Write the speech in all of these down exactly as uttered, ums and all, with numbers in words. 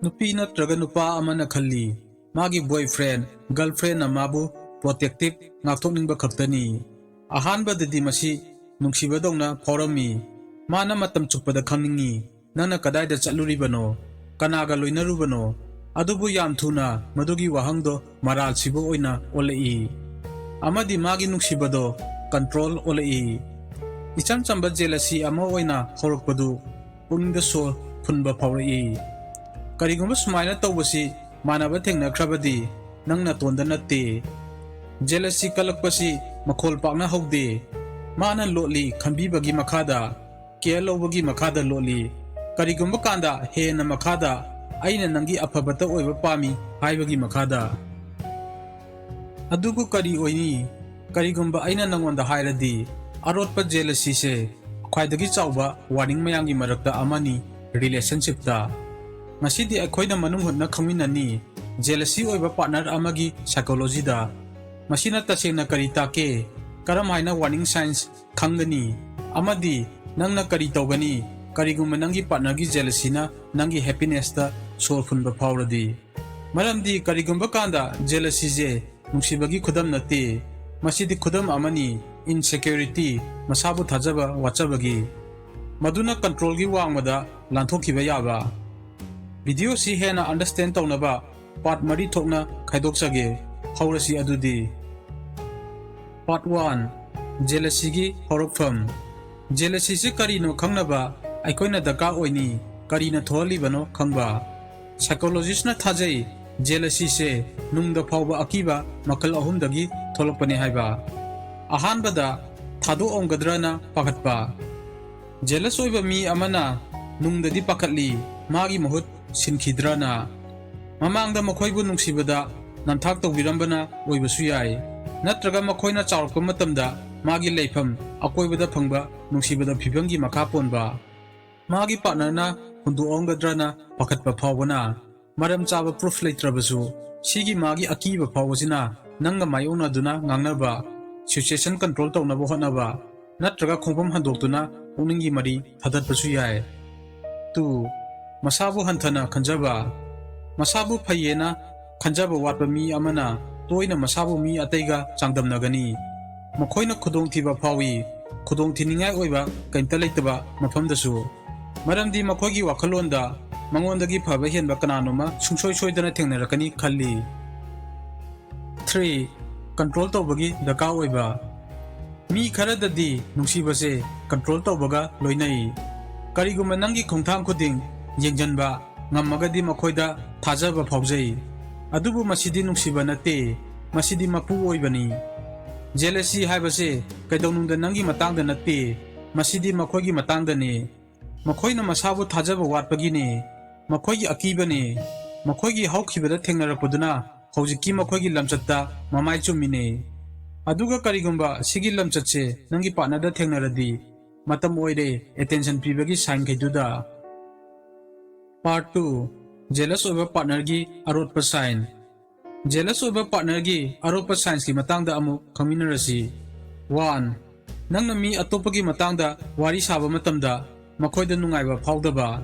ꯅꯨꯄꯤ ꯅꯠꯇ꯭ꯔꯒ ꯅꯨꯄꯥ ꯑꯃꯅ ꯈꯜꯂꯤ, ꯃꯥꯒꯤ boyfriend, girlfriendꯅ ꯃꯥꯕꯨ protective, ꯉꯥꯛꯊꯣꯛꯅꯤꯡꯕ ꯈꯛꯇꯅꯤ꯫ ꯑꯍꯥꯟꯕꯗꯗꯤ ꯃꯁꯤ ꯅꯨꯡꯁꯤꯕꯗꯧꯅ ꯐꯥꯎꯔꯝꯃꯤ꯫ ꯃꯥꯅ ꯃꯇꯝ ꯆꯨꯞꯄꯗ ꯈꯪꯅꯤꯡꯏ, "ꯅꯪꯅ ꯀꯗꯥꯏꯗ ꯆꯠꯂꯨꯔꯤꯕꯅꯣ? ꯀꯅꯥꯒ ꯂꯣꯏꯅꯔꯨꯕꯅꯣ?" ꯑꯗꯨꯕꯨ ꯌꯥꯝ ꯊꯨꯅ ꯃꯗꯨꯒꯤ ꯋꯥꯍꯪꯗꯣ ꯃꯔꯥꯜ ꯁꯤꯕ ꯑꯣꯏꯅ ꯑꯣꯜꯂꯛꯏ꯫ ꯑꯃꯗꯤ ꯃꯥꯒꯤ ꯅꯨꯡꯁꯤꯕꯗꯣ control ꯑꯣꯜꯂꯛꯏ꯫ ꯏꯆꯝ ꯆꯝꯕ jealousy ꯑꯃ ꯑꯣꯏꯅ ꯍꯧꯔꯛꯄꯗꯨ ꯄꯨꯛꯅꯤꯡꯗ ꯁꯣꯔ ꯐꯨꯟꯕ ꯐꯥꯎꯔꯛꯏ꯫ ꯀꯔꯤꯒꯨꯝꯕ ꯁꯨꯃꯥꯏꯅ ꯇꯧꯕꯁꯤ ꯃꯥꯟꯅꯕ ꯊꯦꯡꯅꯈ꯭ꯔꯕꯗꯤ ꯅꯪ ꯅꯇꯣꯟꯗ ꯅꯠꯇꯦ꯫ Jealousy ꯀꯜꯂꯛꯄꯁꯤ ꯃꯈꯣꯜ ꯄꯥꯛꯅ ꯍꯧꯗꯦ꯫ ꯃꯥꯅ ꯂꯣꯠꯂꯤ ꯈꯟꯕꯤꯕꯒꯤ ꯃꯈꯥꯗ, care ꯂꯧꯕꯒꯤ ꯃꯈꯥꯗ ꯂꯣꯠꯂꯤ꯫ ꯀꯔꯤꯒꯨꯝꯕ ꯀꯥꯟꯗ ꯍꯦꯟꯅ ꯃꯈꯥꯗ, "ꯑꯩꯅ ꯅꯪꯒꯤ ꯑꯐꯕꯇ ꯑꯣꯏꯕ ꯄꯥꯝꯃꯤ" ꯍꯥꯏꯕꯒꯤ ꯃꯈꯥꯗ꯫ ꯑꯗꯨꯕꯨ ꯀꯔꯤ ꯑꯣꯏꯅꯤ? ꯀꯔꯤꯒꯨꯝꯕ ꯑꯩꯅ ꯅꯉꯣꯟꯗ ꯍꯥꯏꯔꯗꯤ, ꯑꯔꯣꯠꯄ jealousyꯁꯦ ꯈ꯭ꯋꯥꯏꯗꯒꯤ ꯆꯥꯎꯕ warning ꯃꯌꯥꯝꯒꯤ ꯃꯔꯛꯇ ꯑꯃꯅꯤ relationshipꯇ꯫ ꯉꯁꯤꯗꯤ ꯑꯩꯈꯣꯏꯅ ꯃꯅꯨꯡ ꯍꯨꯠꯅ ꯈꯪꯃꯤꯟꯅꯅꯤ jealousy ꯑꯣꯏꯕ partner ꯑꯃꯒꯤ psychologyꯗ꯫ ꯃꯁꯤꯅ ꯇꯁꯦꯡꯅ ꯀꯔꯤ ꯇꯥꯛꯀꯦ? ꯀꯔꯝ ꯍꯥꯏꯅ warning signs ꯈꯪꯒꯅꯤ? ꯑꯃꯗꯤ ꯅꯪꯅ ꯀꯔꯤ ꯇꯧꯒꯅꯤ ꯀꯔꯤꯒꯨꯝꯕ ꯅꯪꯒꯤ partnerꯒꯤ jealousyꯅ ꯅꯪꯒꯤ happinessꯇ ꯁꯣꯔ ꯐꯨꯟꯕ ꯐꯥꯎꯔꯗꯤ? ꯃꯔꯝꯗꯤ ꯀꯔꯤꯒꯨꯝꯕ ꯀꯥꯟꯗ jealousyꯁꯦ ꯅꯨꯡꯁꯤꯕꯒꯤ ꯈꯨꯗꯝ ꯅꯠꯇꯦ꯫ ꯃꯁꯤꯗꯤ ꯈꯨꯗꯝ ꯑꯃꯅꯤ, insecurity, ꯃꯁꯥꯕꯨ ꯊꯥꯖꯕ ꯋꯥꯠꯆꯕꯒꯤ꯫ ꯃꯗꯨꯅ controlꯒꯤ ꯋꯥꯡꯃꯗ ꯂꯥꯟꯊꯣꯛꯈꯤꯕ ꯌꯥꯕ꯫ Videoꯁꯤ ꯍꯦꯟꯅ understand ꯇꯧꯅꯕ part ꯃꯔꯤ ꯊꯣꯛꯅ ꯈꯥꯏꯗꯣꯛꯆꯒꯦ꯫ ꯍꯧꯔꯁꯤ ꯑꯗꯨꯗꯤ꯫ Part one, jealousyꯒꯤ ꯍꯧꯔꯛꯐꯝ꯫ Jealousyꯁꯤ ꯀꯔꯤꯅꯣ ꯈꯪꯅꯕ ꯑꯩꯈꯣꯏꯅ ꯗꯔꯀꯥꯔ ꯑꯣꯏꯅꯤ, ꯀꯔꯤꯅ ꯊꯣꯛꯍꯜꯂꯤꯕꯅꯣ ꯈꯪꯕ꯫ Psychologistꯅ ꯊꯥꯖꯩ, jealousyꯁꯦ ꯅꯨꯡꯗ ꯐꯥꯎꯕ ꯑꯀꯤꯕ ꯃꯈꯜ ꯑꯍꯨꯝꯗꯒꯤ ꯊꯣꯛꯂꯛꯄꯅꯦ ꯍꯥꯏꯕ꯫ ꯑꯍꯥꯟꯕꯗ, ꯊꯥꯗꯣꯛꯑꯝꯒꯗ꯭ꯔꯅ ꯄꯥꯈꯠꯄ꯫ Jealous ꯑꯣꯏꯕ ꯃꯤ ꯑꯃꯅ ꯅꯨꯡꯗꯗꯤ ꯄꯥꯈꯠꯂꯤ, ꯃꯥꯒꯤ ꯃꯍꯨꯠ ꯁꯤꯟꯈꯤꯗ꯭ꯔꯅ꯫ ꯃꯃꯥꯡꯗ ꯃꯈꯣꯏꯕꯨ ꯅꯨꯡꯁꯤꯕꯗ ꯅꯝꯊꯥꯛ ꯇꯧꯕꯤꯔꯝꯕꯅ ꯑꯣꯏꯕꯁꯨ ꯌꯥꯏ, ꯅꯠꯇ꯭ꯔꯒ ꯃꯈꯣꯏꯅ ꯆꯥꯎꯔꯛꯄ ꯃꯇꯝꯗ ꯃꯥꯒꯤ ꯂꯩꯐꯝ, ꯑꯀꯣꯏꯕꯗ ꯐꯪꯕ ꯅꯨꯡꯁꯤꯕꯗ ꯐꯤꯕꯝꯒꯤ ꯃꯈꯥ ꯄꯣꯟꯕ꯫ ꯃꯥꯒꯤ partnerꯅ ꯍꯨꯟꯗꯣꯛꯑꯝꯒꯗ꯭ꯔꯅ ꯄꯥꯈꯠꯄ ꯐꯥꯎꯕꯅ꯫ ꯃꯔꯝ ꯆꯥꯕ proof ꯂꯩꯇ꯭ꯔꯕꯁꯨ, ꯁꯤꯒꯤ ꯃꯥꯒꯤ ꯑꯀꯤꯕ ꯐꯥꯎꯕꯁꯤꯅ ꯅꯪꯒ ꯃꯥꯌꯣꯛꯅꯗꯨꯅ ꯉꯥꯡꯅꯕ, situation control ꯇꯧꯅꯕ ꯍꯣꯠꯅꯕ, ꯅꯠꯇ꯭ꯔꯒ ꯈꯣꯡꯐꯝ ꯍꯟꯗꯣꯛꯇꯨꯅ ꯄꯨꯛꯅꯤꯡꯒꯤ ꯃꯔꯤ ꯊꯥꯗꯠꯄꯁꯨ ꯌꯥꯏ꯫ Two, ꯃꯁꯥꯕꯨ ꯍꯟꯊꯅ ꯈꯟꯖꯕ꯫ ꯃꯁꯥꯕꯨ ꯐꯩꯌꯦꯅ ꯈꯟꯖꯕ ꯋꯥꯠꯄ ꯃꯤ ꯑꯃꯅ ꯇꯣꯏꯅ ꯃꯁꯥꯕꯨ ꯃꯤ ꯑꯇꯩꯒ ꯆꯥꯡꯗꯝꯅꯒꯅꯤ꯫ ꯃꯈꯣꯏꯅ ꯈꯨꯗꯣꯡꯊꯤꯕ ꯐꯥꯎꯏ, ꯈꯨꯗꯣꯡꯊꯤꯅꯤꯡꯉꯥꯏ ꯑꯣꯏꯕ ꯀꯔꯤꯝꯇ ꯂꯩꯇꯕ ꯃꯐꯝꯗꯁꯨ꯫ ꯃꯔꯝꯗꯤ ꯃꯈꯣꯏꯒꯤ ꯋꯥꯈꯜꯂꯣꯟꯗ ꯃꯉꯣꯟꯗꯒꯤ ꯐꯕ ꯍꯦꯟꯕ ꯀꯅꯥꯅꯣꯃ ꯁꯨꯡꯁꯣꯏ ꯁꯣꯏꯗꯅ ꯊꯦꯡꯅꯔꯛꯀꯅꯤ ꯈꯜꯂꯤ꯫ Three, control ꯇꯧꯕꯒꯤ ꯗꯔꯀꯥꯔ ꯑꯣꯏꯕ꯫ ꯃꯤ ꯈꯔꯗꯗꯤ ꯅꯨꯡꯁꯤꯕꯁꯦ control ꯇꯧꯕꯒ ꯂꯣꯏꯅꯩ꯫ ꯀꯔꯤꯒꯨꯝꯕ ꯅꯪꯒꯤ ꯈꯣꯡꯊꯥꯡ ꯈꯨꯗꯤꯡ ꯌꯦꯡꯖꯟꯕ ꯉꯝꯃꯒꯗꯤ ꯃꯈꯣꯏꯗ ꯊꯥꯖꯕ ꯐꯥꯎꯖꯩ꯫ ꯑꯗꯨꯕꯨ ꯃꯁꯤꯗꯤ ꯅꯨꯡꯁꯤꯕ ꯅꯠꯇꯦ, ꯃꯁꯤꯗꯤ ꯃꯄꯨ ꯑꯣꯏꯕꯅꯤ꯫ Jealousy ꯍꯥꯏꯕꯁꯦ ꯀꯩꯗꯧꯅꯨꯡꯗ ꯅꯪꯒꯤ ꯃꯇꯥꯡꯗ ꯅꯠꯇꯦ, ꯃꯁꯤꯗꯤ ꯃꯈꯣꯏꯒꯤ ꯃꯇꯥꯡꯗꯅꯤ꯫ ꯃꯈꯣꯏꯅ ꯃꯁꯥꯕꯨ ꯊꯥꯖꯕ ꯋꯥꯠꯄꯒꯤꯅꯤ꯫ ꯃꯈꯣꯏꯒꯤ ꯑꯀꯤꯕꯅꯤ꯫ ꯃꯈꯣꯏꯒꯤ ꯍꯧꯈꯤꯕꯗ ꯊꯦꯡꯅꯔꯛꯄꯗꯨꯅ ꯍꯧꯖꯤꯛꯀꯤ ꯃꯈꯣꯏꯒꯤ ꯂꯝꯆꯠꯇ ꯃꯃꯥꯏ ꯆꯨꯝꯃꯤꯅꯦ꯫ ꯑꯗꯨꯒ ꯀꯔꯤꯒꯨꯝꯕ ꯁꯤꯒꯤ ꯂꯝꯆꯠꯁꯦ ꯅꯪꯒꯤ partnerꯗ ꯊꯦꯡꯅꯔꯗꯤ, ꯃꯇꯝ ꯑꯣꯏꯔꯦ attention ꯄꯤꯕꯒꯤ signꯈꯩꯗꯨꯗ꯫ Part two, jealous ꯑꯣꯏꯕ partnerꯒꯤ ꯑꯔꯣꯠꯄ sign꯫ Jealous ꯑꯣꯏꯕ partnerꯒꯤ ꯑꯔꯣꯠꯄ signsꯀꯤ ꯃꯇꯥꯡꯗ ꯑꯃꯨꯛ ꯈꯪꯃꯤꯟꯅꯔꯁꯤ꯫ One, ꯅꯪꯅ ꯃꯤ ꯑꯇꯣꯞꯄꯒꯤ ꯃꯇꯥꯡꯗ ꯋꯥꯔꯤ ꯁꯥꯕ ꯃꯇꯝꯗ ꯃꯈꯣꯏꯗ ꯅꯨꯡꯉꯥꯏꯕ ꯐꯥꯎꯗꯕ꯫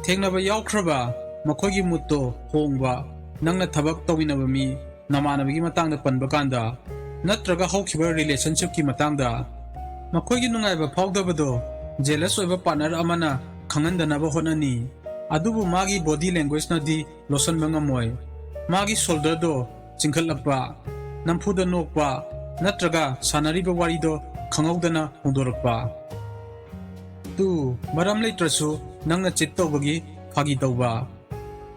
ꯊꯦꯡꯅꯕ ꯌꯥꯎꯈ꯭ꯔꯕ ꯃꯈꯣꯏꯒꯤ moodꯇꯣ ꯍꯣꯡꯕ, ꯅꯪꯅ ꯊꯕꯛ ꯇꯧꯃꯤꯟꯅꯕ ꯃꯤ, ꯅꯃꯥꯟꯅꯕꯒꯤ ꯃꯇꯥꯡꯗ ꯄꯟꯕ ꯀꯥꯟꯗ, ꯅꯠꯇ꯭ꯔꯒ ꯍꯧꯈꯤꯕ relationshipꯀꯤ ꯃꯇꯥꯡꯗ꯫ ꯃꯈꯣꯏꯒꯤ ꯅꯨꯡꯉꯥꯏꯕ ꯐꯥꯎꯗꯕꯗꯣ jealous ꯑꯣꯏꯕ partner ꯑꯃꯅ ꯈꯪꯍꯟꯗꯅꯕ ꯍꯣꯠꯅꯅꯤ꯫ ꯑꯗꯨꯕꯨ ꯃꯥꯒꯤ body languageꯅꯗꯤ ꯂꯣꯠꯁꯤꯟꯕ ꯉꯝꯃꯣꯏ꯫ ꯃꯥꯒꯤ shoulderꯗꯣ ꯆꯤꯡꯈꯠꯂꯛꯄ, ꯅꯝꯐꯨꯗ ꯅꯣꯛꯄ, ꯅꯠꯇ꯭ꯔꯒ ꯁꯥꯟꯅꯔꯤꯕ ꯋꯥꯔꯤꯗꯣ ꯈꯪꯍꯧꯗꯅ ꯍꯣꯡꯗꯣꯔꯛꯄ꯫ Two, ꯃꯔꯝ ꯂꯩꯇ꯭ꯔꯁꯨ ꯅꯪꯅ cheat ꯇꯧꯕꯒꯤ ꯐꯥꯒꯤ ꯇꯧꯕ꯫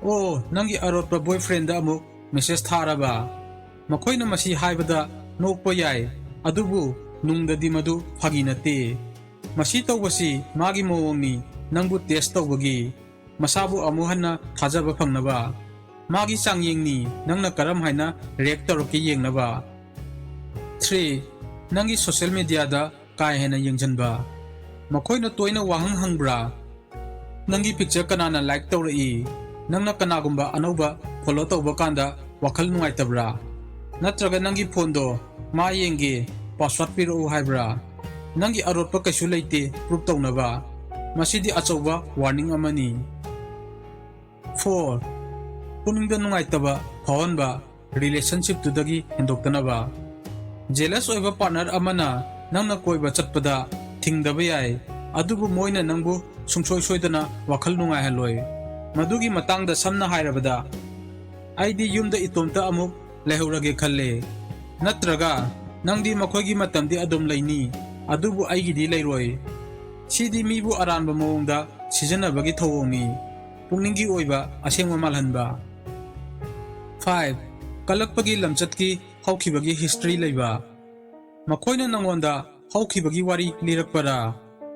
ꯑꯣ, ꯅꯪꯒꯤ ꯑꯔꯣꯠꯄ boyfriendꯗ ꯑꯃꯨꯛ message ꯊꯥꯔꯕ? ꯃꯈꯣꯏꯅ ꯃꯁꯤ ꯍꯥꯏꯕꯗ ꯅꯣꯛꯄ ꯌꯥꯏ, ꯑꯗꯨꯕꯨ ꯅꯨꯡꯗꯗꯤ ꯃꯗꯨ ꯐꯥꯒꯤ ꯅꯠꯇꯦ꯫ ꯃꯁꯤ ꯇꯧꯕꯁꯤ ꯃꯥꯒꯤ ꯃꯑꯣꯡꯅꯤ, ꯅꯪꯕꯨ test ꯇꯧꯕꯒꯤ꯫ ꯃꯁꯥꯕꯨ ꯑꯃꯨꯛ ꯍꯟꯅ ꯊꯥꯖꯕ ꯐꯪꯅꯕ꯫ ꯃꯥꯒꯤ ꯆꯥꯡꯌꯦꯡꯅꯤ, ꯅꯪꯅ ꯀꯔꯝ ꯍꯥꯏꯅ react ꯇꯧꯔꯛꯀꯦ ꯌꯦꯡꯅꯕ꯫ Three, ꯅꯪꯒꯤ social mediaꯗ ꯀꯥ ꯍꯦꯟꯅ ꯌꯦꯡꯁꯤꯟꯕ꯫ ꯃꯈꯣꯏꯅ ꯇꯣꯏꯅ ꯋꯥꯍꯪ ꯍꯪꯕ꯭ꯔꯥ? ꯅꯪꯒꯤ picture ꯀꯅꯥꯅ like ꯇꯧꯔꯛꯏ? ꯅꯪꯅ ꯀꯅꯥꯒꯨꯝꯕ ꯑꯅꯧꯕ follow ꯇꯧꯕ ꯀꯥꯟꯗ ꯋꯥꯈꯜ ꯅꯨꯡꯉꯥꯏꯇꯕ꯭ꯔꯥ? ꯅꯠꯇ꯭ꯔꯒ ꯅꯪꯒꯤ phoneꯗꯣ ꯃꯥ ꯌꯦꯡꯒꯦ, password ꯄꯤꯔꯛꯎ ꯍꯥꯏꯕ꯭ꯔꯥ? ꯅꯪꯒꯤ ꯑꯔꯣꯠꯄ ꯀꯩꯁꯨ ꯂꯩꯇꯦ prove ꯇꯧꯅꯕ꯫ ꯃꯁꯤꯗꯤ ꯑꯆꯧꯕ warning ꯑꯃꯅꯤ꯫ Four, ꯄꯨꯛꯅꯤꯡꯗ ꯅꯨꯡꯉꯥꯏꯇꯕ ꯐꯥꯎꯍꯟꯕ relationship ꯇꯨꯗꯒꯤ ꯍꯦꯟꯗꯣꯛꯇꯅꯕ꯫ Jealous ꯑꯣꯏꯕ partner ꯑꯃꯅ ꯅꯪꯅ ꯀꯣꯏꯕ ꯆꯠꯄꯗ ꯊꯤꯡꯗꯕ ꯌꯥꯏ, ꯑꯗꯨꯕꯨ ꯃꯣꯏꯅ ꯅꯪꯕꯨ ꯁꯨꯡꯁꯣꯏ ꯁꯣꯏꯗꯅ ꯋꯥꯈꯜ ꯅꯨꯡꯉꯥꯏꯍꯜꯂꯣꯏ꯫ ꯃꯗꯨꯒꯤ ꯃꯇꯥꯡꯗ ꯁꯝꯅ ꯍꯥꯏꯔꯕꯗ, "ꯑꯩꯗꯤ ꯌꯨꯝꯗ ꯏꯇꯣꯝꯇ ꯑꯃꯨꯛ ꯂꯩꯍꯧꯔꯒꯦ ꯈꯜꯂꯦ", ꯅꯠꯇ꯭ꯔꯒ "ꯅꯪꯗꯤ ꯃꯈꯣꯏꯒꯤ ꯃꯇꯝꯗꯤ ꯑꯗꯨꯝ ꯂꯩꯅꯤ, ꯑꯗꯨꯕꯨ ꯑꯩꯒꯤꯗꯤ ꯂꯩꯔꯣꯏ"꯫ ꯁꯤꯗꯤ ꯃꯤꯕꯨ ꯑꯔꯥꯟꯕ ꯃꯑꯣꯡꯗ ꯁꯤꯖꯤꯟꯅꯕꯒꯤ ꯊꯧꯑꯣꯡꯅꯤ, ꯄꯨꯛꯅꯤꯡꯒꯤ ꯑꯣꯏꯕ ꯑꯁꯦꯡꯕ ꯃꯥꯜꯍꯟꯕ꯫ Five, ꯀꯜꯂꯛꯄꯒꯤ ꯂꯝꯆꯠꯀꯤ ꯍꯧꯈꯤꯕꯒꯤ history ꯂꯩꯕ꯫ ꯃꯈꯣꯏꯅ ꯅꯪꯉꯣꯟꯗ ꯍꯧꯈꯤꯕꯒꯤ ꯋꯥꯔꯤ ꯂꯤꯔꯛꯄꯔꯥ?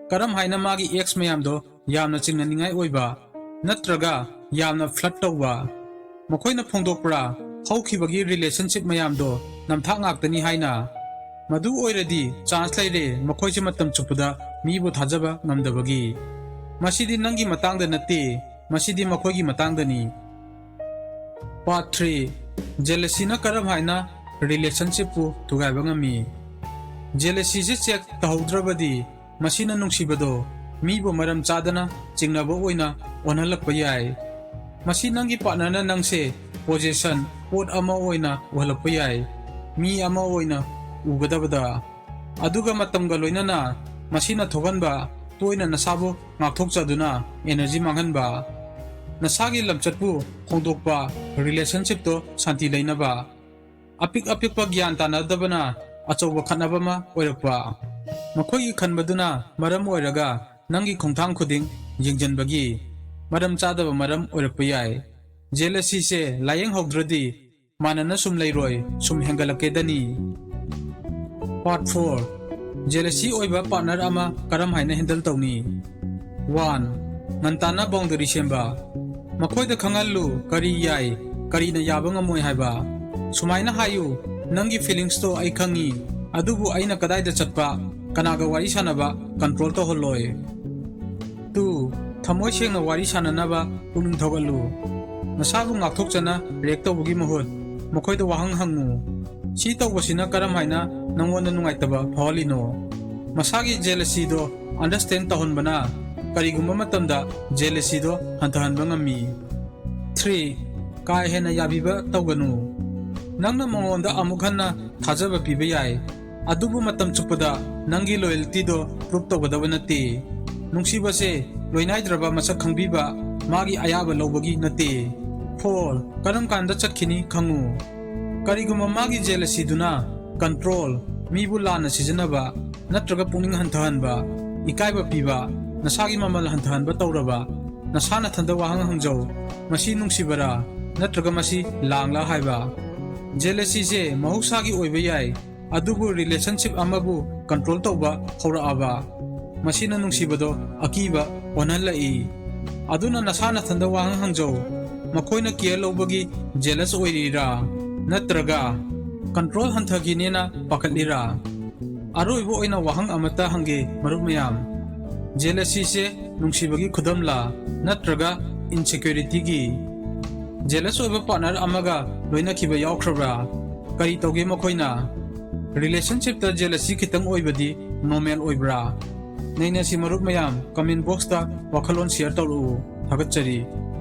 ꯀꯔꯝ ꯍꯥꯏꯅ ꯃꯥꯒꯤ ex ꯃꯌꯥꯝꯗꯣ ꯌꯥꯝꯅ ꯆꯤꯡꯅꯅꯤꯡꯉꯥꯏ ꯑꯣꯏꯕ ꯅꯠꯇ꯭ꯔꯒ ꯌꯥꯝꯅ flirt ꯇꯧꯕ? ꯃꯈꯣꯏꯅ ꯐꯣꯡꯗꯣꯛꯄ꯭ꯔꯥ ꯍꯧꯈꯤꯕꯒꯤ relationship ꯃꯌꯥꯝꯗꯣ ꯅꯝꯊꯥꯛ ꯉꯥꯛꯇꯅꯤ ꯍꯥꯏꯅ? ꯃꯗꯨ ꯑꯣꯏꯔꯗꯤ chance ꯂꯩꯔꯦ ꯃꯈꯣꯏꯁꯦ ꯃꯇꯝ ꯆꯨꯞꯄꯗ ꯃꯤꯕꯨ ꯊꯥꯖꯕ ꯉꯝꯗꯕꯒꯤ꯫ ꯃꯁꯤꯗꯤ ꯅꯪꯒꯤ ꯃꯇꯥꯡꯗ ꯅꯠꯇꯦ, ꯃꯁꯤꯗꯤ ꯃꯈꯣꯏꯒꯤ ꯃꯇꯥꯡꯗꯅꯤ꯫ Part three, jealousyꯅ ꯀꯔꯝ ꯍꯥꯏꯅ relationshipꯄꯨ ꯊꯨꯒꯥꯏꯕ ꯉꯝꯃꯤ? Jealousyꯁꯦ check ꯇꯧꯍꯧꯗ꯭ꯔꯕꯗꯤ ꯃꯁꯤꯅ ꯅꯨꯡꯁꯤꯕꯗꯣ ꯃꯤꯕꯨ ꯃꯔꯝ ꯆꯥꯗꯅ ꯆꯤꯡꯅꯕ ꯑꯣꯏꯅ ꯑꯣꯟꯍꯜꯂꯛꯄ ꯌꯥꯏ꯫ ꯃꯁꯤ ꯅꯪꯒꯤ partnerꯅ ꯅꯪꯁꯦ possession, ꯄꯣꯠ ꯑꯃ ꯑꯣꯏꯅ ꯎꯍꯜꯂꯛꯄ ꯌꯥꯏ, ꯃꯤ ꯑꯃ ꯑꯣꯏꯅ ꯎꯒꯗꯕꯗ꯫ ꯑꯗꯨꯒ ꯃꯇꯝꯒ ꯂꯣꯏꯅꯅ ꯃꯁꯤꯅ ꯊꯣꯛꯍꯟꯕ ꯇꯣꯏꯅ ꯅꯁꯥꯕꯨ ꯉꯥꯛꯊꯣꯛꯆꯗꯨꯅ energy ꯃꯥꯡꯍꯟꯕ꯫ ꯅꯁꯥꯒꯤ ꯂꯝꯆꯠꯄꯨ ꯍꯣꯡꯗꯣꯛꯄ, relationshipꯇꯣ ꯁꯥꯟꯇꯤ ꯂꯩꯅꯕ꯫ ꯑꯄꯤꯛ ꯑꯄꯤꯛꯄ ꯒ꯭ꯌꯥꯟ ꯇꯥꯅꯗꯕꯅ ꯑꯆꯧꯕ ꯈꯠꯅꯕ ꯑꯃ ꯑꯣꯏꯔꯛꯄ꯫ ꯃꯈꯣꯏꯒꯤ ꯈꯟꯕꯗꯨꯅ ꯃꯔꯝ ꯑꯣꯏꯔꯒ ꯅꯪꯒꯤ ꯈꯣꯡꯊꯥꯡ ꯈꯨꯗꯤꯡ ꯌꯦꯡꯖꯟꯕꯒꯤ ꯃꯔꯝ ꯆꯥꯗꯕ ꯃꯔꯝ ꯑꯣꯏꯔꯛꯄ ꯌꯥꯏ꯫ Jealousyꯁꯦ ꯂꯥꯌꯦꯡꯍꯧꯗ꯭ꯔꯗꯤ ꯃꯥꯟꯅꯅ ꯁꯨꯝ ꯂꯩꯔꯣꯏ, ꯁꯨꯝ ꯍꯦꯟꯒꯠꯂꯛꯀꯦꯗꯅꯤ꯫ Part four, jealousy ꯑꯣꯏꯕ partner ꯑꯃ ꯀꯔꯝ ꯍꯥꯏꯅ handle ꯇꯧꯅꯤ? One, ꯉꯟꯇꯥꯅ boundary ꯁꯦꯝꯕ꯫ ꯃꯈꯣꯏꯗ ꯈꯪꯍꯜꯂꯨ ꯀꯔꯤ ꯌꯥꯏ, ꯀꯔꯤꯅ ꯌꯥꯕ ꯉꯝꯃꯣꯏ ꯍꯥꯏꯕ꯫ ꯁꯨꯃꯥꯏꯅ ꯍꯥꯏꯌꯨ, "ꯅꯪꯒꯤ feelingsꯇꯣ ꯑꯩ ꯈꯪꯉꯤ, ꯑꯗꯨꯕꯨ ꯑꯩꯅ ꯀꯗꯥꯏꯗ ꯆꯠꯄ, ꯀꯅꯥꯒ ꯋꯥꯔꯤ ꯁꯥꯟꯅꯕ control ꯇꯧꯍꯜꯂꯣꯏ"꯫ Two, ꯊꯃꯣꯏ ꯁꯦꯡꯅ ꯋꯥꯔꯤ ꯁꯥꯟꯅꯅꯕ ꯄꯨꯛꯅꯤꯡ ꯊꯧꯒꯠꯂꯨ꯫ ꯅꯁꯥꯕꯨ ꯉꯥꯛꯊꯣꯛꯆꯅ react ꯇꯧꯕꯒꯤ ꯃꯍꯨꯠ ꯃꯈꯣꯏꯗ ꯋꯥꯍꯪ ꯍꯪꯉꯨ꯫ ꯁꯤ ꯇꯧꯕꯁꯤꯅ ꯀꯔꯝ ꯍꯥꯏꯅ ꯅꯪꯉꯣꯟꯗ ꯅꯨꯡꯉꯥꯏꯇꯕ ꯐꯥꯎꯍꯜꯂꯤꯅꯣ? ꯃꯁꯥꯒꯤ jealousyꯗꯣ understand ꯇꯧꯍꯟꯕꯅ ꯀꯔꯤꯒꯨꯝꯕ ꯃꯇꯝꯗ jealousyꯗꯣ ꯍꯟꯊꯍꯟꯕ ꯉꯝꯃꯤ꯫ ꯊ꯭ꯔꯤ, ꯀꯥ ꯍꯦꯟꯅ ꯌꯥꯕꯤꯕ ꯇꯧꯒꯅꯨ꯫ ꯅꯪꯅ ꯃꯉꯣꯟꯗ ꯑꯃꯨꯛ ꯍꯟꯅ ꯊꯥꯖꯕ ꯄꯤꯕ ꯌꯥꯏ, ꯑꯗꯨꯕꯨ ꯃꯇꯝ ꯆꯨꯞꯄꯗ ꯅꯪꯒꯤ ꯂꯣꯌꯦꯜꯇꯤꯗꯣ ꯄ꯭ꯔꯨꯞ ꯇꯧꯒꯗꯕ ꯅꯠꯇꯦ꯫ ꯅꯨꯡꯁꯤꯕꯁꯦ ꯂꯣꯏꯅꯥꯏꯗ꯭ꯔꯕ ꯃꯁꯛ ꯈꯪꯕꯤꯕ, ꯃꯥꯒꯤ ꯑꯌꯥꯕ ꯂꯧꯕꯒꯤ ꯅꯠꯇꯦ꯫ ꯐꯣꯔ, ꯀꯔꯝ ꯀꯥꯟꯗ ꯆꯠꯈꯤꯅꯤ ꯈꯪꯉꯨ꯫ ꯀꯔꯤꯒꯨꯝꯕ ꯃꯥꯒꯤ ꯖꯦꯂꯁꯤꯗꯨꯅ ꯀꯟꯇ꯭ꯔꯣꯜ, ꯃꯤꯕꯨ ꯂꯥꯟꯅ ꯁꯤꯖꯤꯟꯅꯕ, ꯅꯠꯇ꯭ꯔꯒ ꯄꯨꯛꯅꯤꯡ ꯍꯟꯊꯍꯟꯕ, ꯏꯀꯥꯏꯕ ꯄꯤꯕ, ꯅꯁꯥꯒꯤ ꯃꯃꯜ ꯍꯟꯊꯍꯟꯕ ꯇꯧꯔꯕ, ꯅꯁꯥ ꯅꯊꯟꯗ ꯋꯥꯍꯪ ꯍꯪꯖꯧ, "ꯃꯁꯤ ꯅꯨꯡꯁꯤꯕꯔꯥ? ꯅꯠꯇ꯭ꯔꯒ ꯃꯁꯤ ꯂꯥꯡꯂꯥ?" ꯍꯥꯏꯕ꯫ ꯖꯦꯂꯁꯤꯁꯦ ꯃꯍꯧꯁꯥꯒꯤ ꯑꯣꯏꯕ ꯌꯥꯏ, ꯑꯗꯨꯕꯨ ꯔꯤꯂꯦꯁꯟꯁꯤꯞ ꯑꯃꯕꯨ ꯀꯟꯇ꯭ꯔꯣꯜ ꯇꯧꯕ ꯍꯧꯔꯛꯑꯕ, ꯃꯁꯤꯅ ꯅꯨꯡꯁꯤꯕꯗꯣ ꯑꯀꯤꯕ ꯑꯣꯟꯍꯜꯂꯛꯏ꯫ ꯑꯗꯨꯅ ꯅꯁꯥ ꯅꯊꯟꯗ ꯋꯥꯍꯪ ꯍꯪꯖꯧ, "ꯃꯈꯣꯏꯅ ꯀꯤꯌꯔ ꯂꯧꯕꯒꯤ ꯖꯦꯂꯁ ꯑꯣꯏꯔꯤꯔꯥ? ꯅꯠꯇ꯭ꯔꯒ ꯀꯟꯇ꯭ꯔꯣꯜ ꯍꯟꯊꯈꯤꯅꯦꯅ ꯄꯥꯈꯠꯂꯤꯔꯥ?" ꯑꯔꯣꯏꯕ ꯑꯣꯏꯅ ꯋꯥꯍꯪ ꯑꯃꯠꯇ ꯍꯪꯒꯦ, ꯃꯔꯨꯞ ꯃꯌꯥꯝ꯫ ꯖꯦꯂꯁꯤꯁꯦ ꯅꯨꯡꯁꯤꯕꯒꯤ ꯈꯨꯗꯝꯂꯥ, ꯅꯠꯇ꯭ꯔꯒ ꯏꯟꯁꯦꯀ꯭ꯌꯨꯔꯤꯇꯤꯒꯤ? ꯖꯦꯂꯁ ꯑꯣꯏꯕ ꯄꯥꯔꯠꯅꯔ ꯑꯃꯒ ꯂꯣꯏꯅꯈꯤꯕ ꯌꯥꯎꯈ꯭ꯔꯕ꯭ꯔꯥ? ꯀꯔꯤ ꯇꯧꯒꯦ ꯃꯈꯣꯏꯅ? ꯔꯤꯂꯦꯁꯟꯁꯤꯞꯇ ꯖꯦꯂꯁꯤ ꯈꯤꯇꯪ ꯑꯣꯏꯕꯗꯤ ꯅꯣꯔꯃꯦꯜ ꯑꯣꯏꯕ꯭ꯔꯥ? ꯅꯩꯅꯁꯤ ꯃꯔꯨꯞ ꯃꯌꯥꯝ, ꯀꯃꯦꯟ ꯕꯣꯛꯁꯇ ꯋꯥꯈꯜꯂꯣꯟ ꯁꯤꯌꯔ ꯇꯧꯔꯛꯎ꯫ ꯊꯥꯒꯠꯆꯔꯤ꯫